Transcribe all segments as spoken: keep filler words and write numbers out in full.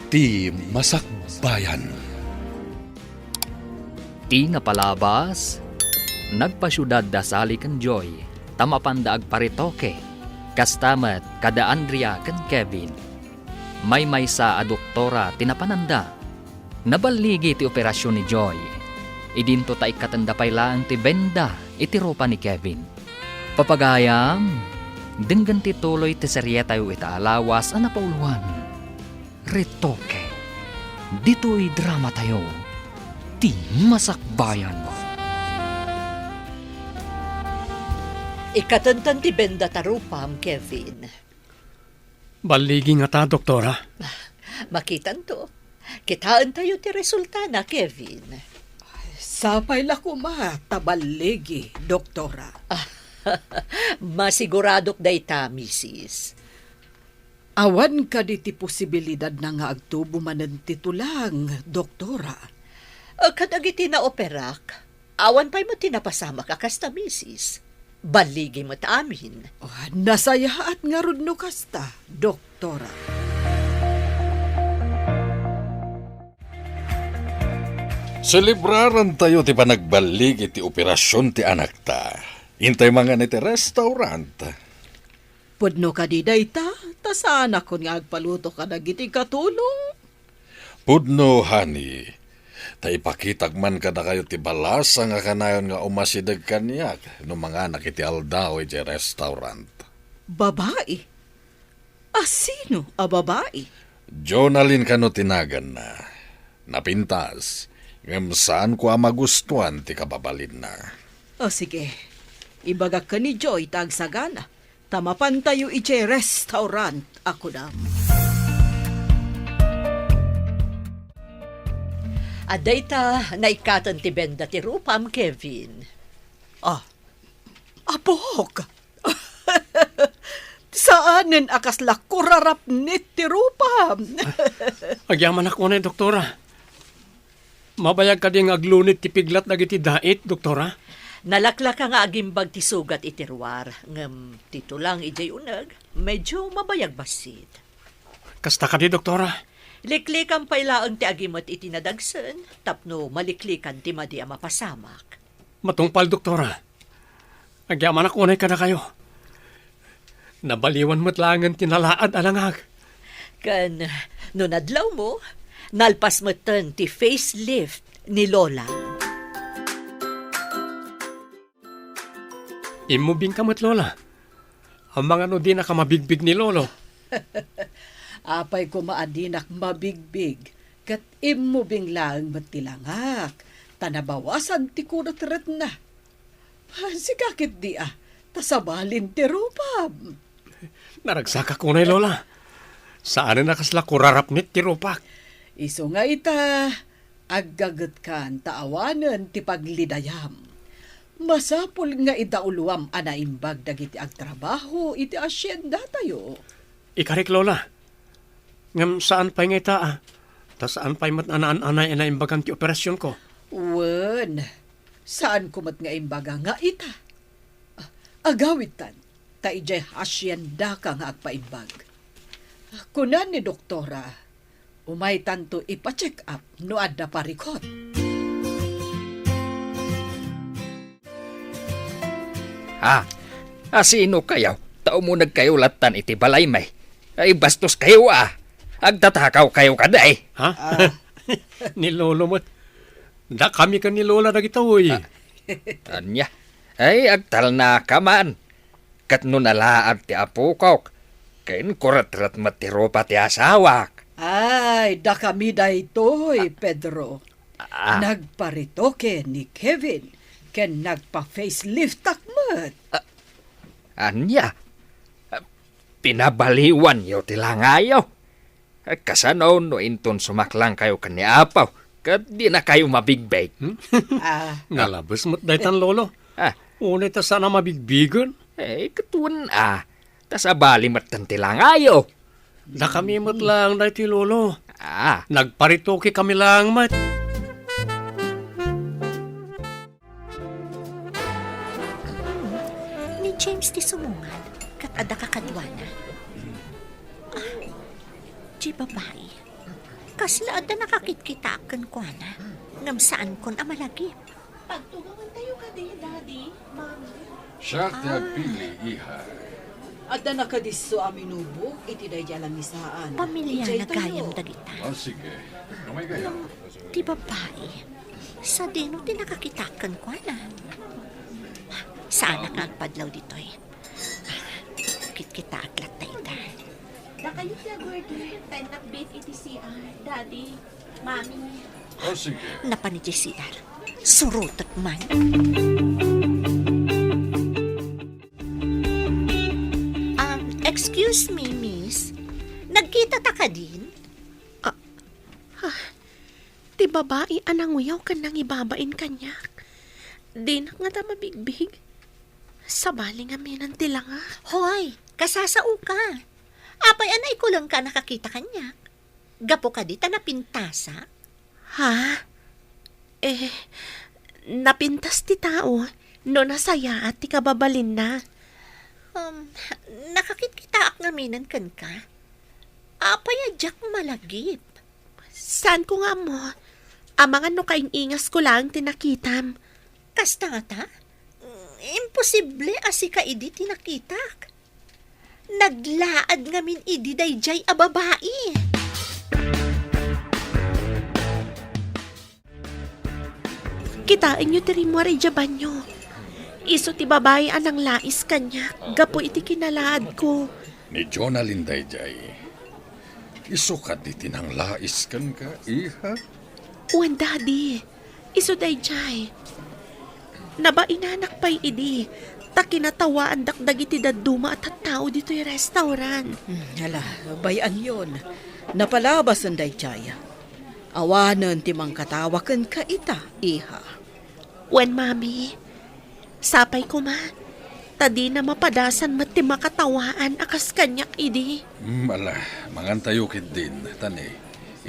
Ti Masakbayan. Ti napalabas, nagpasiudad da Sally ken Joy, ta mapanda agparetoke. Kasta met kada Andrea ken Kevin. Maymaysa a doktora ti napananda. Naballigi ti operasion ni Joy. Idinto ta ikkatenda pay laeng ti benda iti rupa ni Kevin. Papagayam, denggen ti tuloy ti serietayo ita a lawas a napauloan. Retoke. Ditoy dramatayo, Ti Masakbayan. Ikkatentan ti benda ta rupam, Kevin. Balligi ngata, doktora? Makitanto. Kitaentayo ti resultana, Kevin. Sapay la koma ta balligi, doktora. Masiguradok dayta, misis. Awan kadi ti posibilidadna nga agtubo manen ti tulang, doktora? Eh, kadagiti naoperak, awan pay met ti napasamak a kasta, misis. Balligi met amin. Oh, nasayaat ngarud no kasta, doktora. Selebrarantayo ti panagballigi ti operasion ti anakta. Intay mangan iti restaurant. Pudno kadi dayta, ta saanakon nga agpaluto kadagiti katulong? Pudno, honey. Ta ipakitak man kadakayo ti balasa nga kanayon nga umasideg kaniak no manganak iti aldaw idiay restaurant. Babai? A sino a babai? Jonalyn kano ti naganna. Napintas, ngem saanko a magustuan ti kababalinna. O sige, ibagak ken ni Joy ta agsagana, ta mapantayo idiay restaurant a kunam. Adda ita, naikkaten ti benda ti rupam, Kevin. Ah, apok! Saanen a kasla kurarapnit ti rupam. Agyamanak unay, doktora. Mabayag kadi nga aglunit ti piglat dagiti dait, doktora? Nalaklaka nga agimbag ti sugat iti ruar, ngem ti tulang idiay uneg, medyo mabayag bassit. Kasta kadi, doktora? Liklikan pay laeng ti agimet iti nadagsen tapno maliklikan ti madi a mapasamak. Matungpal, doktora. Agyamanak unay kadakayo. Nabaliwan met laengen ti nalaad a langag. Ken no nadlawmo, nalpas metten ti facelift ni Lola. Immubingka met, Lola. Amangan no dinaka mabigbig ni Lolo. Apay koma a dinak mabigbig, ket immubing laeng met ti langak, ta nabawasan ti kunetretna. Sika ketdi a, ta sabalin ti rupam. Naragsakak unay, Lola. Saanen a kasla kurarapnit ti rupak. Isu nga ita, aggagetkan ta awanen ti paglidayam. Masapul nga idauloam a naimbag dagiti agtrabaho iti haciendatayo. Ikarik, Lola. Ngem saan pay nga ita, a. Ta saan pay met a naan-anay a naimbagan ti operasionko. Wen, saanko met nga imbaga nga ita. Agawidtan, ta idiay haciendaka nga agpaimbag. Kuna ni doktora, umaytanto ipa-check up no adda parikut. Ha? Asino kayo? Ta umuneg kayo lattan iti balay, may. Ay, bastos kayo, a. Agtatakaw kayo kadi. Ha? Ah. Ni Lolo met. Dakami ken ni Lola dagitoy. Ah. Ania? Ay, agtalnaka man. Ket no nalaad ti apokok, ken kuretret met ti rupa ti asawak. Ay, dakami daytoy, Pedro. Ah. Nagparetoke ni Kevin, ken nagpa-faceliftak met. Ah, ania? Ah, pinabaliwanyo ti langayo? Kasano no inton sumaklangkayo ken ni Apo, ket dinakayo mabigbig? Hmm? Ah. Nalabes met daytan, Lolo. Ah. Unay ta saan a mabigbigen. Eh, ket wen, a. Ta sabali metten ti langayo. Dakami met laeng daytoy, Lolo. Ah. Nagparetoke kami laeng met. Ni James ti sumungan, ket adda kakaduana. Ah, di babai. Kasla adda nakakitkitaak kenkuana, ngem saankon a malagip. Pagtugawentayo kadi, Daddy, Mami? Siak ti agpili, iha. Adda nakadisso a minubok iti daydi a lamisaan. Pamiliana gayam dagita. Ah, sige. Umay kayo. Ngem ti babai, sadino ti nakakitak kenkuana? Saanak nga agpadlaw ditoy. Kitkitaak latta ita. Dakayo ti agurder, ta innak bathe iti C R, Daddy, Mami. Oh, sige. Napan iti C R. Surotek man. Um, excuse me, miss. Nagkita ta kadin? Ah, ah, ti babai a nanguyaw ken nangibabain kaniak. Dinak ngata mabigbig. Sabali ngamin ti langak. Hoy, kasasao ka. Apay a naikulengka a nakakita kaniak? Gapu kadi ta napintasak? Ha? Eh, napintas ti tao no nasayaat ti kababalinna. Um, nakakitkitaak ngaminen kenka. Apay a diak malagip? Saanko nga ammo. Amangan no kaing-ingasko laeng ti nakitam. Kasta ngata? Imposible a sika idi ti nakitak. Naglaad ngamin idi daydiay a babai. Kitaenyo ti rimmuar idiay banio. Isu ti babai a nanglais kaniak gapu iti kinalaadko. Ni Jonalyn daydiay. Isu kadi ti nanglais kenka, iha? Wen, Daddy. Isu daydiay. Nabainanak pay idi, ta kinatawaandak dagiti dadduma a tattao ditoy restaurant. Hmm, ala, bay-anyon. Napalabasen daydiay. Awanen ti mangkatawa kenka ita, iha. Wen, Mami. Sapay koma, ta dina mapadasan met ti makatawaan a kas kaniak idi. Hmm, ala, mangantayo ketdin, ta ne,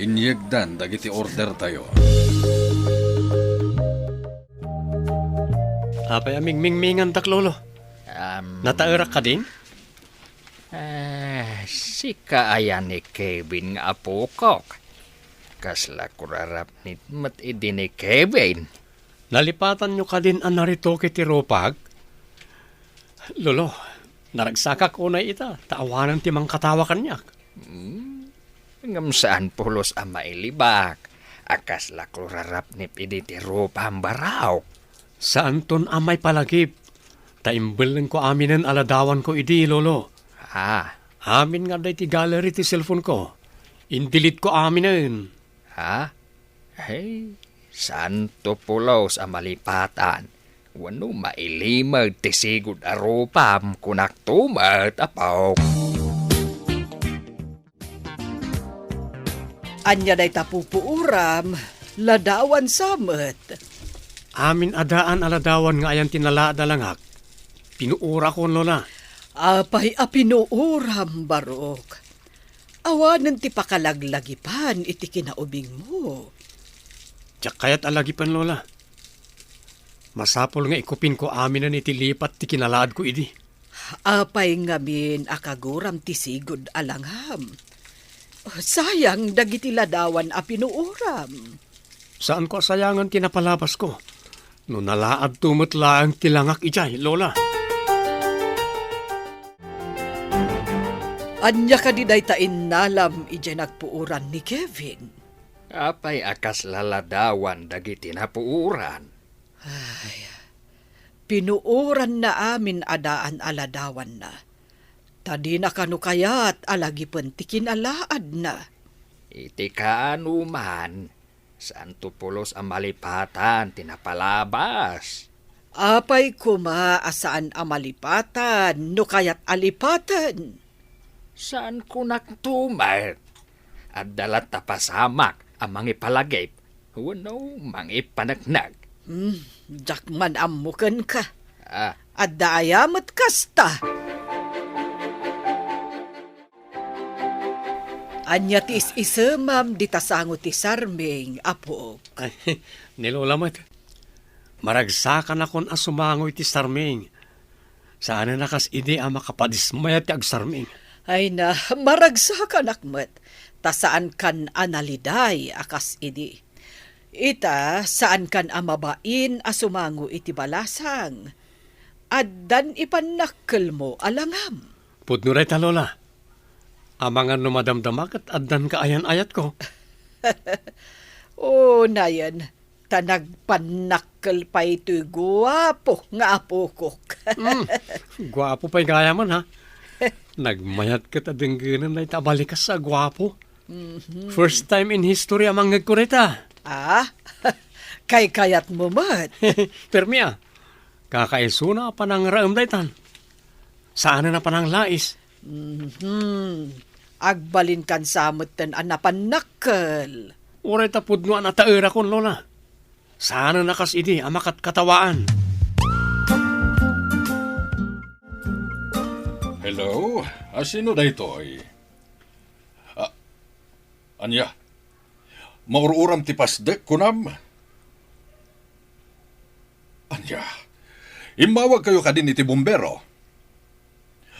inyegdan dagiti ordertayo. Apay a mingmingmingandak, Lolo? Am. Nataerak kadin? Ah, sika aya ni Kevin nga apokok. Kasla kurarapnit met idi ni Kevin. Nalipatanyo kadin a naritoke ti rupag? Lolo, naragsakak unay ita, ta awanen ti mangkatawa kaniak. Hmm? Ngem saan pulos a mailibak a kasla kurarapnit idi ti rupam, Baraok. Saanton a maipalagip, ta imbellengko aminen a ladawanko idi, Lolo. Ah. Amin nga adda iti gallery ti cellphone-ko. Indelete-ko aminen. Ha? Hey, saanto pulos a malipatan. Wenno mailimed ti sigud a rupam, kunakto met, apok. Ania dayta pupuoram, ladawan sa met? Amin a daan a ladawan nga ayan ti nalaad a langak, pinuorakon, Lola. Apay a pinuoram, Barok? Awanen ti pakalaglagipan iti kinaubingmo. Diak kayat a lagipen, Lola. Masapul nga ikupinko aminen iti lipat ti kinalaadko idi. Apay ngamin a kaguram ti sigud a langam? Sayang dagiti ladawan a pinuoram. Saanko a sayangan ti napalabasko. No nalaadto met laeng ti langak idiay, Lola. Ania kadi dayta innalam idiay nagpuoran ni Kevin? Apay a kasla ladawan dagiti napuoran? Ay, pinuoranna amin a daan a ladawanna, ta dina kano kayat a lagipen ti kinalaadna. Iti kaanoman, saanto pulos a malipatan ti napalabas. Apay koma a saan a malipatan no kayat a lipaten? Saan kunakto met? Adda latta pasamak a mangipalagip wenno mangipaneknek. Hmm, diak man ammo kenka. Ah. Adda aya met kasta? Ania ti is-isemam dita sango ti sarming, apok? Ay, ni Lola met. Maragsakanakon a sumango iti sarming. Saanen a kas idi a makapadismayat ti agsarming. Ay na, maragsakanak met. Ta saankan a naliday a kas idi. Ita, saankan a mabain a sumango iti balasang. Addan ipannakkelmo a langam. Pudno dayta, Lola. Amangan no madamdama ket addan kaayan-ayatko. O, nayen, ta nagpannakkel pay toy guapo nga apokok. Hmm, guapo pay gayamen, ha? Nagmayat ket a denggenen dayta a balikas a guapo. Mhm. First time in history a mangngegko dayta. Ah? Kaykayatmo met. Permi, a. Kakaisuna a panangraem daytan. Saanen a pananglais. Mhm. Agbalinkan sa metten a napannakkel. Uray ta pudno a nataerakon, Lola. Saanen a kas idi a makatkatawaan. Hello? A, sino daytoy? A, ania? Maur-uram ti pasdek, kunam? Ania? Immawagkayo kadin iti bumbero?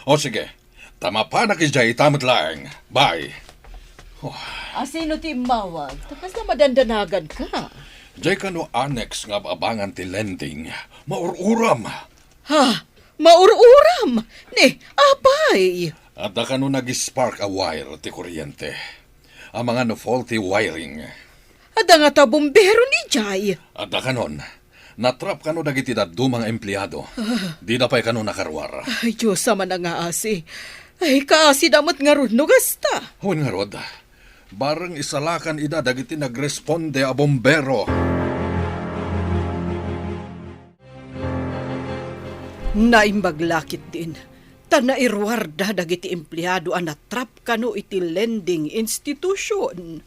O, sige. Ta mapanak idiay ita met laeng. Bye. Oh. A, sino ti immawag? Ta kasla madandanagan ka. Diay kano annex nga ab-abangan ti lending. Maur-uram. Ha? Maur-uram? Ni, apay? Adda kano nag-spark a wire ti kuryente. Amangan no faulty wiring. Adda ngata bumbero idiay? Adda kanon. Natrap kano dagiti dadduma nga empleado. Ah. Dida pay kano nakaruar. Ay, Dios, Ama nga asi. Ay, kaasida met ngarud no gasta. Wen ngarud, bareng isalakan ida dagiti nagresponde a bumbero. Naimbag la ketdin, ta nairuarda dagiti empleado a natrap kano iti lending institution.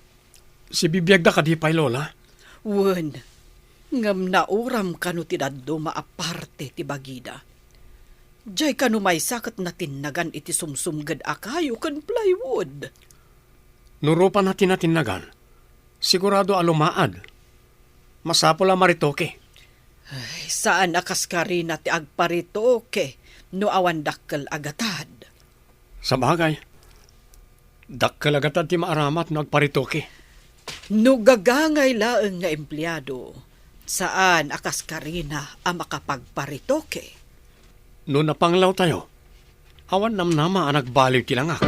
Sibibiagda kadi pay, Lola? Wen, ngem nauram kano ti dadduma a parte ti bagida. Diay kano maysa ket natinnagan iti sumsumged a kayo ken plywood. No rupana ti natinnagan, sigurado a lumaad. Masapul a maretoke. Ay, saan a kaskarina ti agparetoke no awan dakkel a gatad. Sabagay, dakkel a gatad ti maaramat no agparetoke. No gagangay laeng nga empleado, saan a kaskarina a makapagparetoke. No napanglawtayo, awan namnama a nagbaliw ti langak.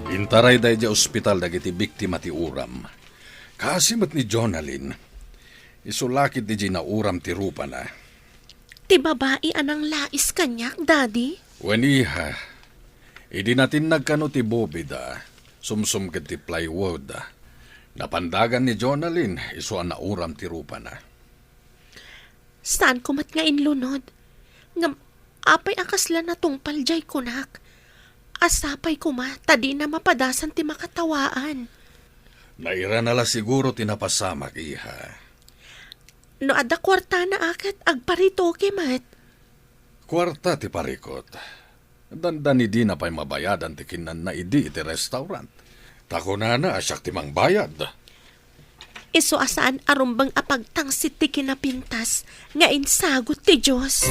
Intarayda idiay ospital dagiti biktima ti uram. Kaasi met ni Jonalyn, isu la ketdi diay nauram ti rupana. Ti babai a nanglais kaniak, Daddy? Wen, iha. Idi natinnag kano ti bubida, sumsumged ti plywood, napandagan ni Jonalyn isu a nauram ti rupana. Saanko met nga inlunod. Ngem apay a kasla natungpal diay kunak? Sapay koma ta dina mapadasan ti makatawaan. Nairana la siguro ti napasamak, iha. No adda kuartana a ket agparetoke met. Kuarta ti parikot. Dandani dina pay mabayadan ti kinanna idi iti restaurant. Ta kunana a siak ti mangbayad. Isu a saan a rumbeng a pagtangsit ti kinapintas nga insagut ti Dios.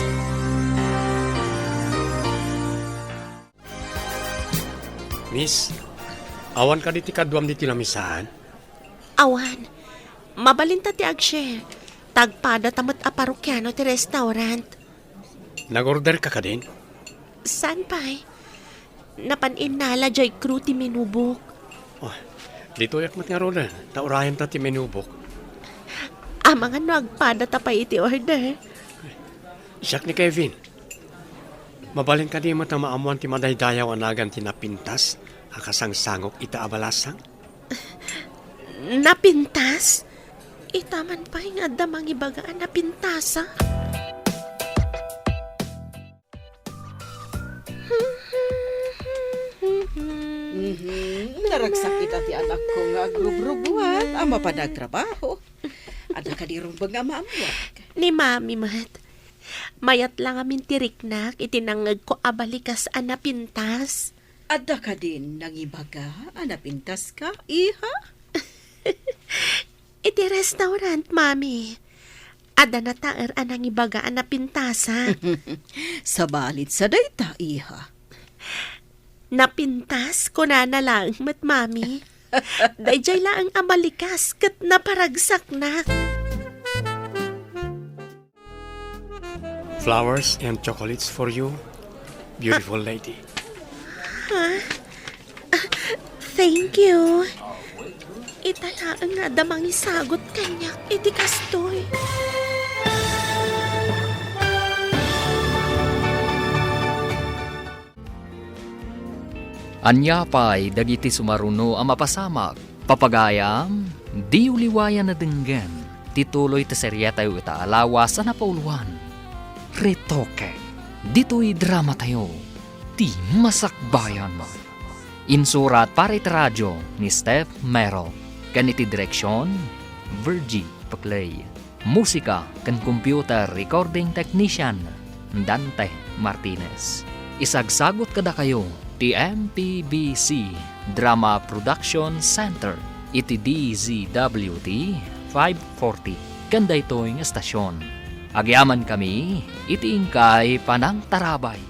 Miss, awan kadi ti kaduam ditoy lamisaan? Awan. Mabalinta ti ag-share. Tagpadata met a parokiano ti restaurant. Nag-order ka kadin? Saan pay? Napan innala diay crew ti menu book. Oh, ditoyak met ngaruden, ta urayenta ti menu book. Amangan no agpadata pay iti order. Siak ni Kevin. Mabalin kadi met a maammoan ti madaydayaw a nagan ti napintas a kasangsangok ita a balasang? Napintas? Ita man pay nga adda mangibaga a napintasa. Mhm. Naragsak ita ti anakko nga agrubrubuat a mapan agtrabaho. Adda kadi rumbeng a maammoak? Ni Mami met. Mayat la ngamin ti riknak iti nangngegko a balikas a napintas. Adda kadin nangibaga a napintaska, iha? Iti restaurant, Mami. Adda nataer a nangibaga a napintasa. Sabali sa dayta, iha. Napintas, kunana laeng met, Mami. Daydiay laeng a malikas ket naparagsaknak. Flowers and chocolates for you, beautiful lady. Ha? Ah, thank you. Ita laeng nga adda mangisagut kaniak iti kastoy. Ania pay dagiti sumaruno a mapasamak? Papagayam, diyo liwayan a denggen ti tuloy ti seriatayo ita a lawas a napauluan, Retoke. Ditoy dramatayo, ti masakbayan. Insurat para iti radio ni Steph Mero, ken iti direksion, Virgie Paclay. Musika ken computer recording technician, Dante Martinez. Isagsagut kadakayo ti M P B C Drama Production Center iti D Z W T five forty ken daytoy nga estasion. Agyamankami iti inkay panangtarabay.